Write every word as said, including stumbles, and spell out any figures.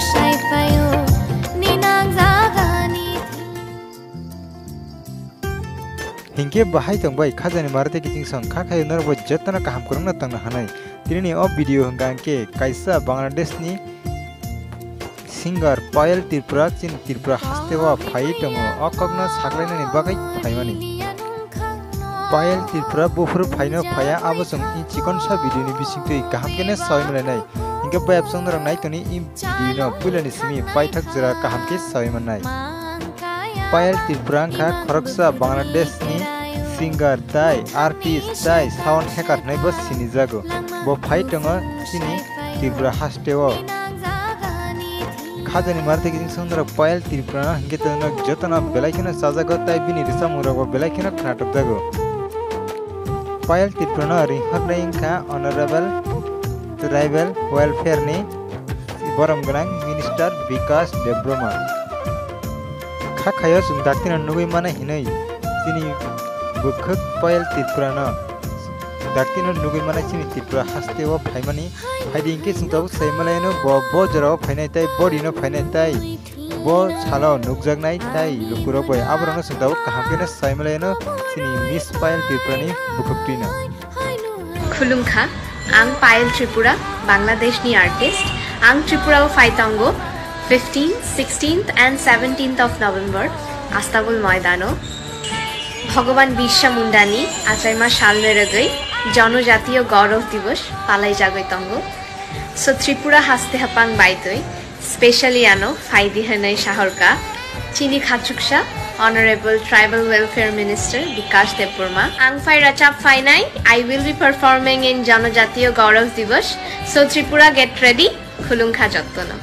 Sai phaio, ninang jagani. Hinkhe bahai tong bai khajani mara tei kiching song kha khaio norok bo jotono kaham kwrwngno tongna hanai. Tinini o video hwnkha hinkhe kaisa Bangladesh ni singer Payal Tripura chini Tripura haste o phaiwi tongo. O kokno saklainani bagwi phaimani. Payal Tripura buphuru phaino phaiya, abo chwng i chikonsa video ni bisingtwi kaham khe no sawi manlainai. Hinkhe bayap chwng norok nai toni i video no puilani simi paithak jora kaham khe sawi mannai. Payal Tripura wngkha khoroksa Bangladesh ni singer tai artist tai sound hacker hinwi bo sinijago. Bo phai tongo chini Tripura haste o. Khajani mara tei kiching song norok Payal Tripura no hinkhe to norok jotono belai kheno chajago tai bini rwchapmung rok bo belai kheno khnathokjago. Payal Tripura no ringhornai wngkha Honorable Tribal Welfare ni borom gwnang Minister Bikash Debbarma. Kha khaio chwng daktino nugwi mano hinwi chini bwkhwk Payal Tripura no daktino nugwi mano chini Tripura haste o phaimani. Phaidi hinkhe chwng tabuk sai malaino bo, bo jorao phainai tai, bo rino phainai tai, bo salo nukjaknai tai lukurok bai aborokno chwng tabuk kaham kheno sai malaino chini Miss Payal Tripura ni bwkhwktwino. Khulumkha, ang Payal Tripura, Bangladesh ni artist. Ang Tripura o phai tongo fifteenth, sixteenth and seventeenth of November, Astabul Moidano. Bhagwan Birsa Munda ni achaima sal ni rwgwi Jonojatiyo Gaurav Divas palai jagwi tongo. So Tripura haste hapang baitwi specially ano phaidi hwnwi sahorka chini khachuksa Honorable Tribal Welfare Minister Bikash Debbarma. Ang phai rachap phainai, I will be performing in Jonojatiyo Gaurav Divas. So Tripura, get ready, khulumkha jottono.